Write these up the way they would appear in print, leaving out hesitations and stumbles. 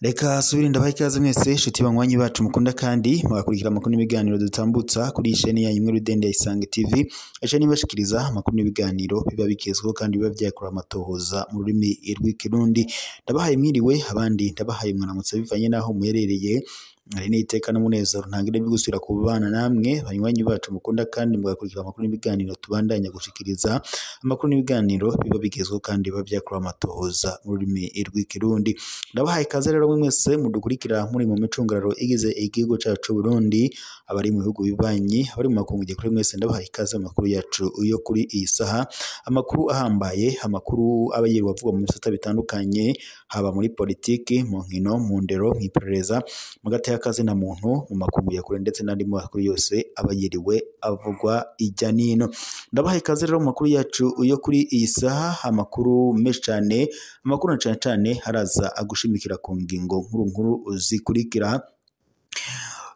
Reka subire ndabaha ikaze mwese nshuti banywanyi bacu mukunda kandi mugakurikira amakuru n'ibiganiro dutambutsa kuri iyi sheni yanyu imwe rudende ya Isange TV, isheni ibashikiriza amakuru n'ibiganiro biba bigezweho kandi biba vyakora amatohoza mu rurimi rw'ikirundi. Ndabahaye mwiriwe, abandi ndabahaye mwaramutse bivanye n'aho muherereye. Hari n'iteka n'umunezero ntangire byo gusubira kubana namwe banywanyi bacu mukunda kandi mugakurikira amakuru n'ibiganiro tubandanya gushikiriza amakuru n'ibiganiro biba bigezweho kandi biba vyakora amatohoza mu rurimi rw'ikirundi. Ndabahaye ikaze rero mwe mwese mudukurikira muri mu micungararo igize igihugu cacu Burundi, abari mu bihugu bibanyi, abari mu makungu kuri mwese ndabahaye ikaze amakuru yacu yo kuri iyi saha, amakuru ahambaye, amakuru aba yirirwa avugwa mu bisata bitandukanye, haba muri politiki, mu nkino, mu ndero, mw'iperereza, mu gateka na muntu, mu makungu ya kure ndetse n'andi makuru yose aba yiriwe avugwa ijya nino. Ndabahaye ikaze rero mu makuru yacu yo kuri iyi saha, amakuru menshi cane, amakuru na cane cane haraza agushimikira ku ngingo nkuru nkuru zikurikira.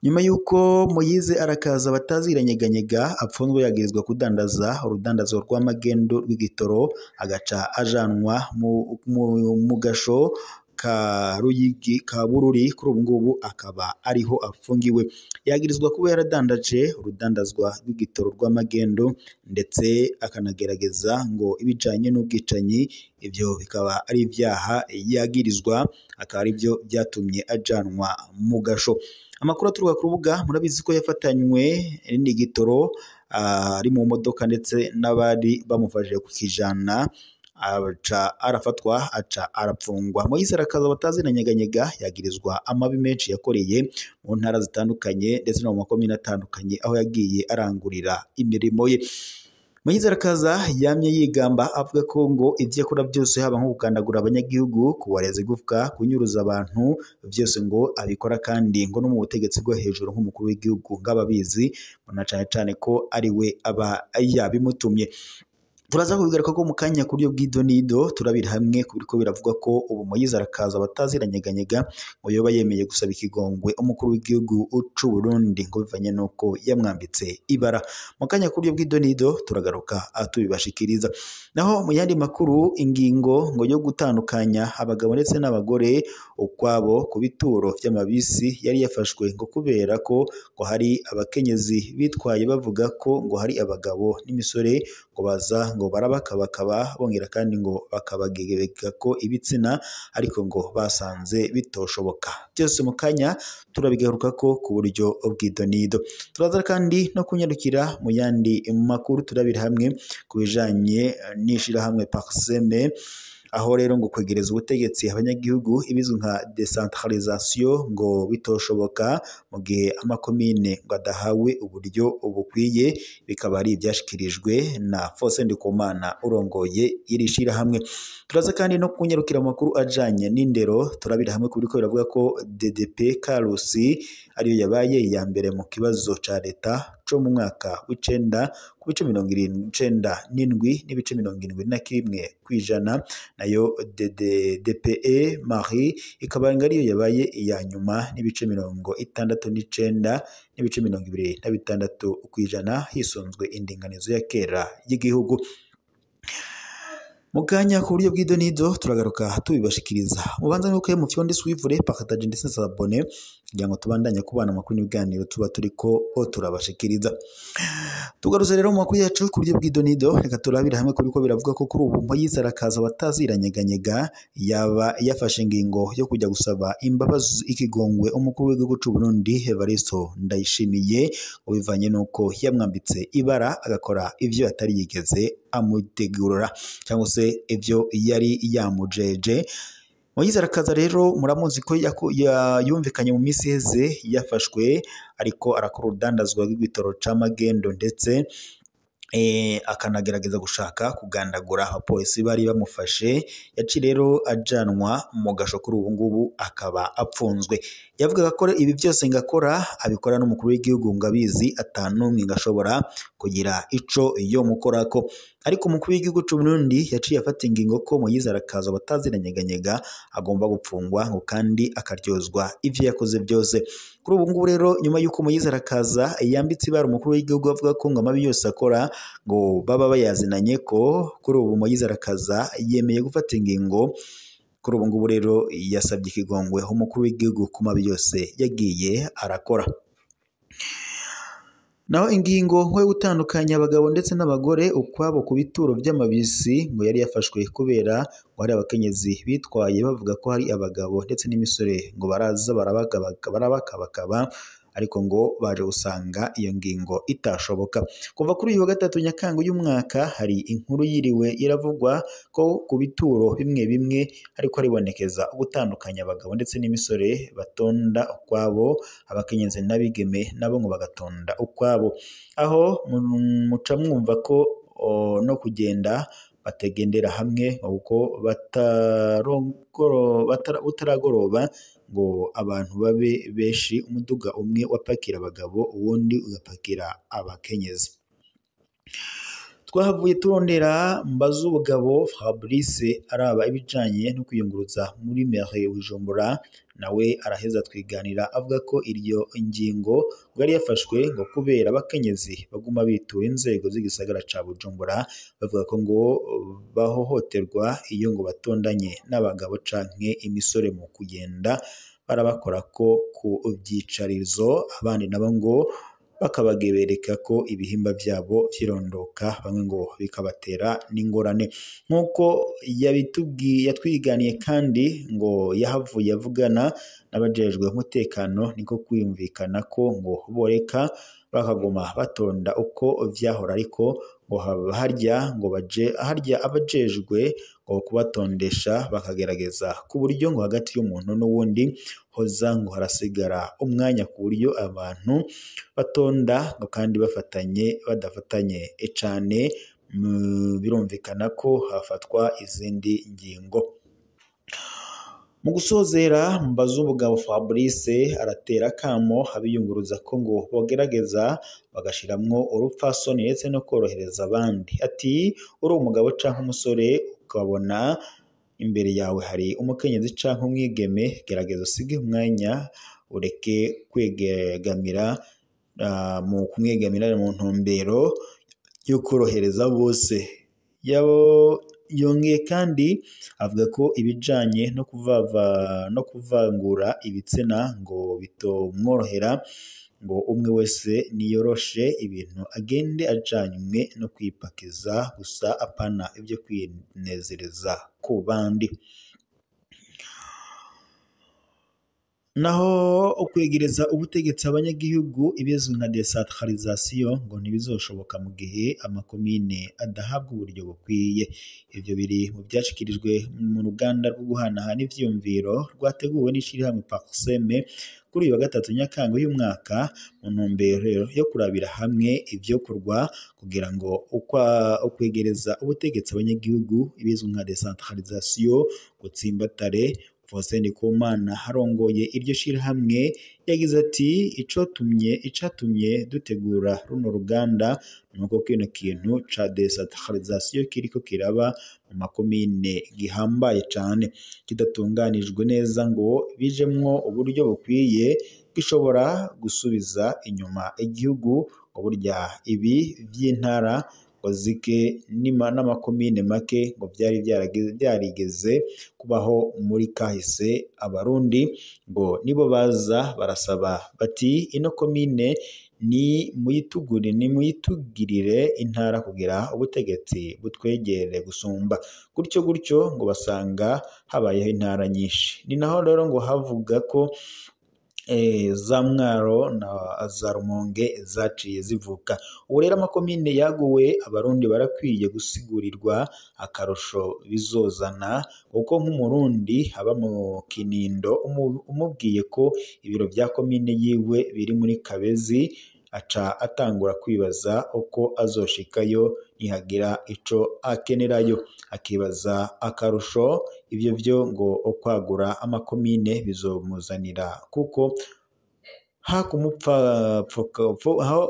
Nyuma yuko Moyize arakaza bataziranyeganyega apfunzwe yagirizwa kudandaza urudandazo rw'amagendo rw'igitoro, agaca ajanwa mu gasho ka Ruyigi ka Bururi, kuri ubu ngubu akaba ariho afungiwe. Yagirizwa kuba yaradandaje urudandazwa rw'igitoro rw'amagendo ndetse akanagerageza ngo ibijanye n'ubwicanyi, ivyo bikaba ari ivyaha yagirizwa, akaba ari byo byatumye ajanwa mu gasho. Amakuru aturuka ku rubuga, murabizi ko yafatanywe n'igitoro ari mu modoka ndetse n'abari bamufashije kukijana, aca arafatwa aca arapfungwa. Moyize arakaza bataziranyeganyega yagirizwa amabi menshi yakoreye mu ntara zitandukanye ndetse no mu makomine atandukanye aho yagiye arangurira imirimo ye. Moyize arakaza yamye yigamba avuga ko ngo ivyo akora byose, haba nko gukandagura abanyagihugu, kubareza igufwa, kunyuruza abantu, byose ngo abikora kandi ngo no mu butegetsi bwo hejuru nk'umukuru w'igihugu ng'ababizi, na cane cane ko ari we aba yabimutumye. Turaza kubigaruka ko mu kanya ku buryo bw'idonido, turabira hamwe kubiriko biravugwa ko ubu Moyize arakaza bataziranyeganyega ngo yoba yemeye gusaba ikigongwe umukuru w'igihugu c'u Burundi ngo bivanye nuko yamwambitse ibara. Mu kanya ku buryo bw'idonido turagaruka tubibashikiriza. Naho mu yandi makuru, ingingo ngo yo gutandukanya abagabo ndetse n'abagore ukwabo ku bituro vy'amabisi yari yafashwe ngo kubera ko ngo hari abakenyezi bitwaye bavuga ko ngo hari abagabo n'imisore ngo baza ngo barabakabakaba, bongera kandi ngo bakabagebeka ko ibitsina, ariko ngo basanze bitoshoboka. Byose mu kanya turabigaruka ko ku buryo bw'idonido. Turaza kandi no kunyarukira mu yandi makuru, turabira hamwe ku bijanye n'ishirahamwe Parseme, aho rero ngo kwegereza ubutegetsi abanyagihugu ibizwi nka decentralisation ngo bitoshoboka mu gihe amakomine ngo adahawe uburyo bukwiye, bikaba ari ibyashikirijwe na Faustin Ndikumana urongoye iri shirahamwe. Turaza kandi no kunyarukira amakuru ajanye n'indero, turabira hamwe ku biriko biravuga ko DDP Karusi ariyo yabaye iya mbere mu kibazo ca leta co mu mwaka w'icenda ku bice 97 n'ibice 71 kw'ijana, nayo DPE Marie ikaba ariyo yabaye iya nyuma n'ibice 69 n'ibice 26 kw'ijana, hisunzwe indinganizo ya kera y'igihugu. Mu kanya ku buryo bw'idonido turagaruka tubibashikiriza. Mubanza nuko mu fyonde suivre, partage ndetse s'abonner kugira ngo tubandanye kubana amakuru n'ibiganiro tuba turiko turabashikiriza. Tugarutse rero mu makuru yacu ku buryo bw'idonido, reka turabira hamwe kubiko biravuga ko kuri ubu Moyize arakaza bataziranyeganyega yaba yafashe ingingo yo kujya gusaba imbabazi ikigongwe umukuru w'igihugu c'u Burundi Evaristo Ndayishimiye, ngo bivanye nuko yamwambitse ibara agakora ivyo atari yigeze amutegurira cyangwa se ivyo yari yamujeje. Moyize arakaza rero muramuzi ko yumvikanye mu minsi iheze yafashwe ariko arakora urudandazwa rw'igitoro c'amagendo ndetse akanagerageza gushaka kugandagura abapolisi bari bamufashe. Yaciye rero ajanwa mu gasho, kuri ubu ngubu akaba apfunzwe. Yavugaga ko ibi byose ngakora abikora n'umukuru w'igihugu ngo abizi atanumwe ngashobora kugira ico yo mukorako. Ariko umukuru w'igihugu c'u Burundi yaciye afata ingingo ko Moise Arakaza bataziranyeganyega agomba gupfungwa ngo kandi akaryozwa ivyo yakoze byose. Kuri ubu ngubu rero nyuma y'uko Moise Arakaza yambitse ibara umukuru w'igihugu avuga ko ngo amabi yose akora ngo baba bayazinanye, ko kuri ubu Moise Arakaza yemeye gufata ingingo. Kuri ubu ngubu rero yasabye ikigongwe umukuru w'igihugu ku mabi yose yagiye arakora. Naho ingingo nko yo gutandukanya abagabo ndetse n'abagore ukwabo ku bituro by'amabisi ngo yari yafashwe kubera ngo hari abakenyezi bitwaye bavuga ko hari abagabo ndetse n'imisore ngo baraza barabakabakaba, ariko ngo baje gusanga iyo ngingo itashoboka. Kuva kuri uyu wa gatatu Nyakanga uyu mwaka hari inkuru yiriwe iravugwa ko ku bituro bimwe bimwe ariko haribonekeza gutandukanya abagabo ndetse n'imisore batonda ukwabo, abakenyezi n'abigeme nabo ngo bagatonda ukwabo. Aho muca mwumva ko no kugenda bategendera hamwe kuko butaragoroba ngo abantu babe benshi, umuduga umwe wapakira abagabo uwundi ugapakira abakenyezi. Twahavuye turondera Mbazubugabo Fabrice araba ibijanye no kwiyunguruza muri mairie Bujumbura, nawe araheza twiganira avuga ko iryo ngingo ngo yari yafashwe ngo kubera abakenyezi baguma bitura inzego z'igisagara ca Bujumbura bavuga ko ngo bahohoterwa iyo ngo batondanye n'abagabo canke imisore mu kugenda barabakora ko ku vyicarizo, abandi nabo ngo bakabagebereka ko ibihimba vyabo vyirondoka, bamwe ngo bikabatera n'ingorane. Nk'uko yabitubwiye yatwiganiye kandi ngo yahavuye avugana n'abajejwe umutekano, niko kwiyumvikana ko ngo boreka bakaguma batonda uko vyahora, ariko ngo harya ngo baje harya abajejwe ngo kubatondesha bakagerageza ku buryo ngo hagati y'umuntu n'uwundi hoza ngo harasigara umwanya ku buryo abantu batonda ngo kandi bafatanye badafatanye cane, birumvikana ko hafatwa izindi ngingo. Mu gusozera Mbazubugabo Fabrice aratera akamo abiyunguruza ko ngo bogerageza bagashiramwo urupfasoni ndetse no korohereza abandi. Ati uri umugabo canke umusore ukabona imbere yawe hari umukenyezi canke umwigeme, gerageza usige umwanya ureke kwegamira mu kumwegamira mu ntumbero yo korohereza bose. Yongeye kandi avuga ko ibijanye no kuvava no kuvangura ibitsina ngo bitomworohera, ngo umwe wese niyoroshe ibintu agende ajanywe no kwipakiza gusa, apana ibyo kwinezereza ku bandi. Naho ukwegereza ubutegetsi abanyagihugu ibizwi nka decentralisation ngo ntibizoshoboka mu gihe amakomine adahabwa uburyo bukwiye. Ivyo biri mu vyashikirijwe mu ruganda rwo guhanahana ivyiyumviro rwateguwe n'ishirahamwe Parseme kuri uyu wa gatatu Nyakanga uyu mwaka, mu ntumbero yo kurabira hamwe ivyokorwa kugira ngo ukwegereza ubutegetsi abanyagihugu ibizwi nka decentralisation gutsimbatare. Faustin Ndikumana arongoye iryo shirahamwe yagize ati icatumye dutegura runo ruganda nuko kino kintu ca decentralisation kiriko kiraba mu makomine gihambaye cane, kidatunganijwe neza ngo bijemwo uburyo bukwiye gishobora gusubiza inyuma igihugu, ngo burya ibi vy'intara ngo zike n'amakomine make ngo byari byarigeze kubaho muri kahise. Abarundi ngo nibo baza barasaba bati ino komine ni muyitugirire intara kugira ubutegetsi butwegere gusumba, gutyo gutyo ngo basanga habayeho intara nyinshi. Ni naho rero ngo havuga ko za Mwaro na za Rumonge zaciye zivuka. Ubu rero amakomine yaguwe, abarundi barakwiye gusigurirwa akarusho bizozana, kuko nk'umurundi aba mu Kinindo umubwiye ko ibiro vya komine yiwe biri muri Kabezi aca atangura kwibaza uko azoshikayo nihagira ico akenerayo, akibaza akarusho ivyo vyo ngo okwagura amakomine bizomuzanira, kuko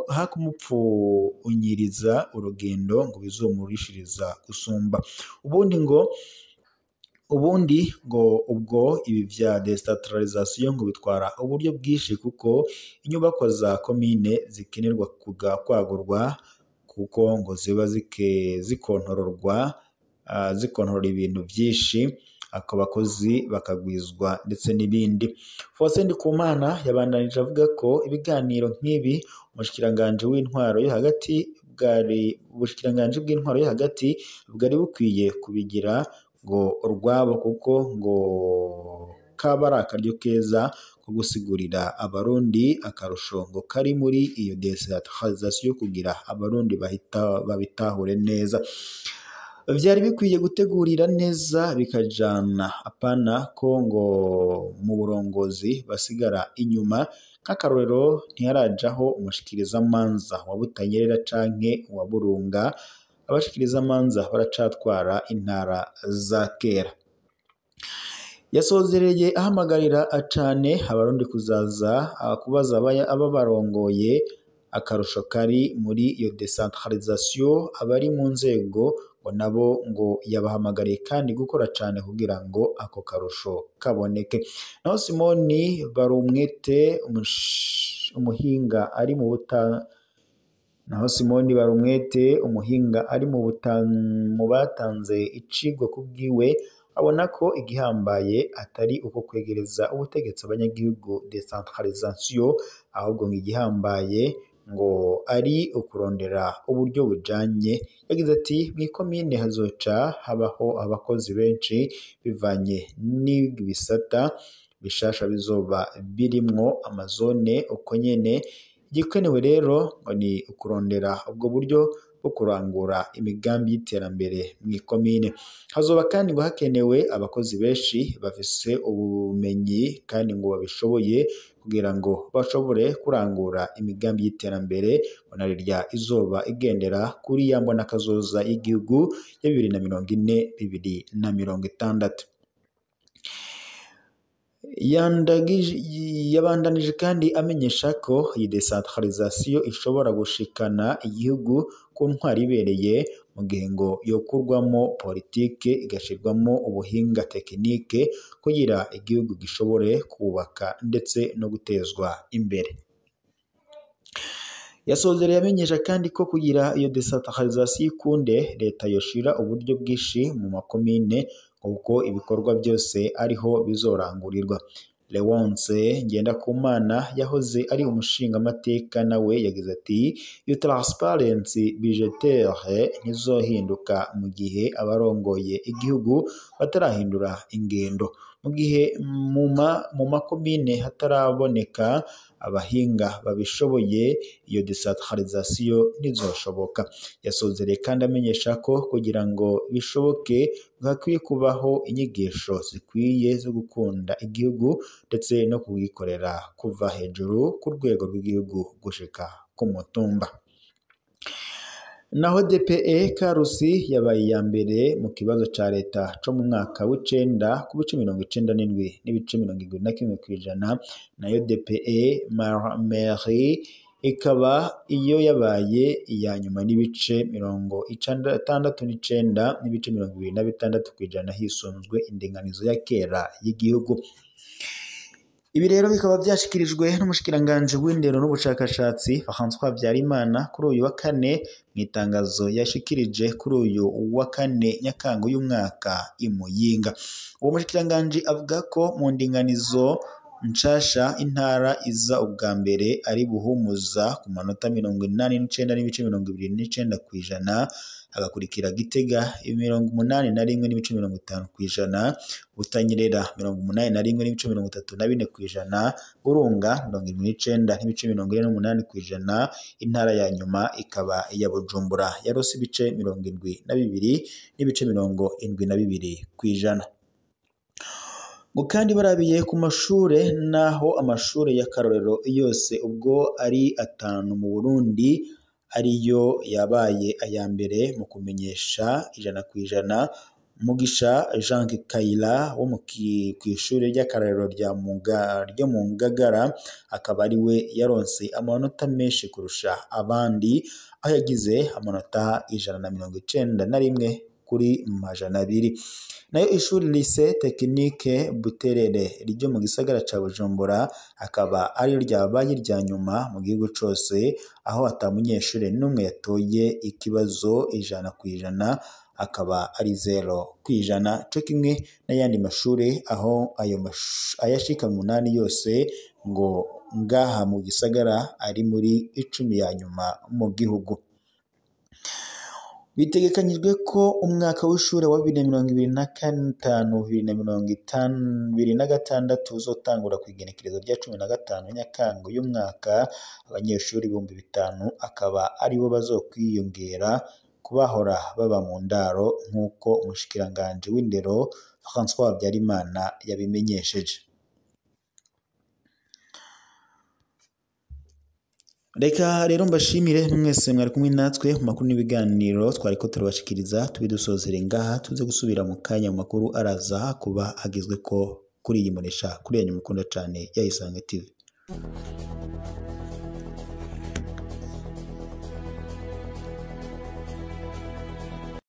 hakumupfunyiriza urugendo ngo bizomurishiriza gusumba. Ubundi ngo ubwo ibi vya decentralisation ngo bitwara uburyo bwinshi, kuko inyubako za komine zikenerwa kwagurwa, kuko ngo ziba zikontororwa, zikontorora ibintu byinshi, abakozi bakagwizwa ndetse n'ibindi. Faustin Ndikumana yabandanije avuga ko ibiganiro nk'ibi umushikiranganji w'intwaro yo hagati bwari ubushikiranganji bw'intwaro yo hagati bwari bukwiye kubigira ngo urwabo, kuko ngo kaba ari akaryo keza ko gusigurira Abarundi akarusho ngo kari muri iyo decentralisation kugira Abarundi bahita babitahure neza. Vyari bikwiye gutegurira neza bikajana, apana ko ngo mu burongozi basigara inyuma. Nk'akarorero ntiharajaho umushikirizamanza wa Butanyerera canke wa Burunga, abashikirizamanza baracatwara intara za kera. Yasozereye ahamagarira cane Abarundi kuzaza kubaza ababarongoye akarusho kari muri iyo decentralisation, abari mu nzego ngo nabo ngo yabahamagariye kandi gukora cane kugira ngo ako karusho kaboneke. Naho Simoni Barumwete umuhinga ari mu Naho Simoni Barumwete umuhinga ari mu batanze icigwa kubwiwe, abona ko igihambaye atari uko kwegereza ubutegetsi abanyagihugu decentralisation, ahubwo ngo igihambaye ngo ari ukurondera uburyo bujanye. Yagize ati mw'ikomine hazoca habaho abakozi benshi bivanye n'ibisata bishasha bizoba birimwo amazone uko nyene. Igikenewe rero ngo ni ukurondera ubwo buryo bwo kurangura imigambi y'iterambere mw'ikomine. Hazoba kandi ngo hakenewe abakozi benshi bafise ubumenyi kandi ngo babishoboye kugira ngo bashobore kurangura imigambi y'iterambere, ngo narirya izoba igendera kuri ya mbonakazoza y'igihugu ya 2040 2060. Yabandanije kandi amenyesha ko iyi decentralisation ishobora gushikana igihugu ku ntwaro ibereye, mu gihe ngo yokurwamo politike igashirwamo ubuhinga tekinike kugira igihugu gishobore kubaka ndetse no gutezwa imbere. Yasozereye amenyesha kandi ko kugira iyo decentralisation ikunde, leta yoshira uburyo bwinshi mu makomine kuko ibikorwa byose ariho bizorangurirwa. Leonce Ngendakumana yahoze ari umushingamateka nawe yagize ati iyo transparency budgetaire ntizohinduka mu gihe abarongoye igihugu batarahindura ingendo, mu gihe mu makomine hataraboneka abahinga babishoboye, iyo decentralisation ntizoshoboka. Yasozereye kandi amenyesha ko kugira ngo bishoboke hakwiye kubaho inyigisho zikwiye zo gukunda igihugu ndetse no kugikorera kuva hejuru ku rwego rw'igihugu gushika ku mutumba. Naho DPE Karusi yabaye iya mbere mu kibazo ca leta co mu mwaka w'icenda ku bice 97 n'ibice 71 kw'ijana, nayo DPE Mairie ikaba iyo yabaye iya nyuma n'ibice 69 n'ibice 26 kw'ijana hisunzwe indinganizo ya kera y'igihugu. Ibi rero bikaba byashikirijwe n'umushikiranganji w'indero n'ubushakashatsi François Habyarimana kuri uyu wa kane mu itangazo yashikirije kuri uyu wa kane Nyakanga uyu mwaka i Muyinga. Uwo mushikiranganji avuga ko mu ndinganizo nshasha intara iza ubwa mbere ari Buhumuza ku manota 89 n'ibice 29 kw'ijana, hagakurikira Gitega 81 n'ibice 50 kw'ijana, Butanyerera 81 n'ibice 34 kw'ijana, Burunga 79 n'ibice 48 kw'ijana, intara ya nyuma ikaba iya Bujumbura yarose ibice 72 n'ibice 72 kw'ijana. Ngo kandi barabiye ku mashure, naho amashure y'akarorero yose ubwo ari 5 mu Burundi ariyo yabaye aya mbere mu kumenyesha 100%. Mugisha Jean Kayira wo kw'ishure ry'akarorero ryo mu Ngagara akaba ari we yaronse amanota menshi kurusha abandi, aho yagize amanota 191 kuri 200. Nayo ishuri Lycée Technique Buterere ryo mu gisagara ca Bujumbura akaba ari ryabaye irya nyuma mu gihugu cose, aho ata munyeshure n'umwe yatoye ikibazo 100%, akaba ari 0%, co kimwe n'ayandi mashure aho ayo ayashika 8 yose ngo ngaha mu gisagara ari muri 10 ya nyuma mu gihugu. Bitegekanyijwe ko umwaka w'ishure wa 2025 2026 uzotangura kw'igenekerezo rya 15 Nyakanga uyu mwaka. Abanyeshuri 5000 akaba aribo bazokwiyongera kubahora baba mu ndaro, nk'uko umushikiranganji w'indero François Habyarimana yabimenyesheje. Reka rero mbashimire mwese mwari kumwe natwe mu makuru n'ibiganiro twariko turabashikiriza, tubidusozere ngaha, tuze gusubira mu kanya mu makuru araza kuba agezwe ko kuri iyi mbonesha kuri yanyu mukunda cane ya Isange TV.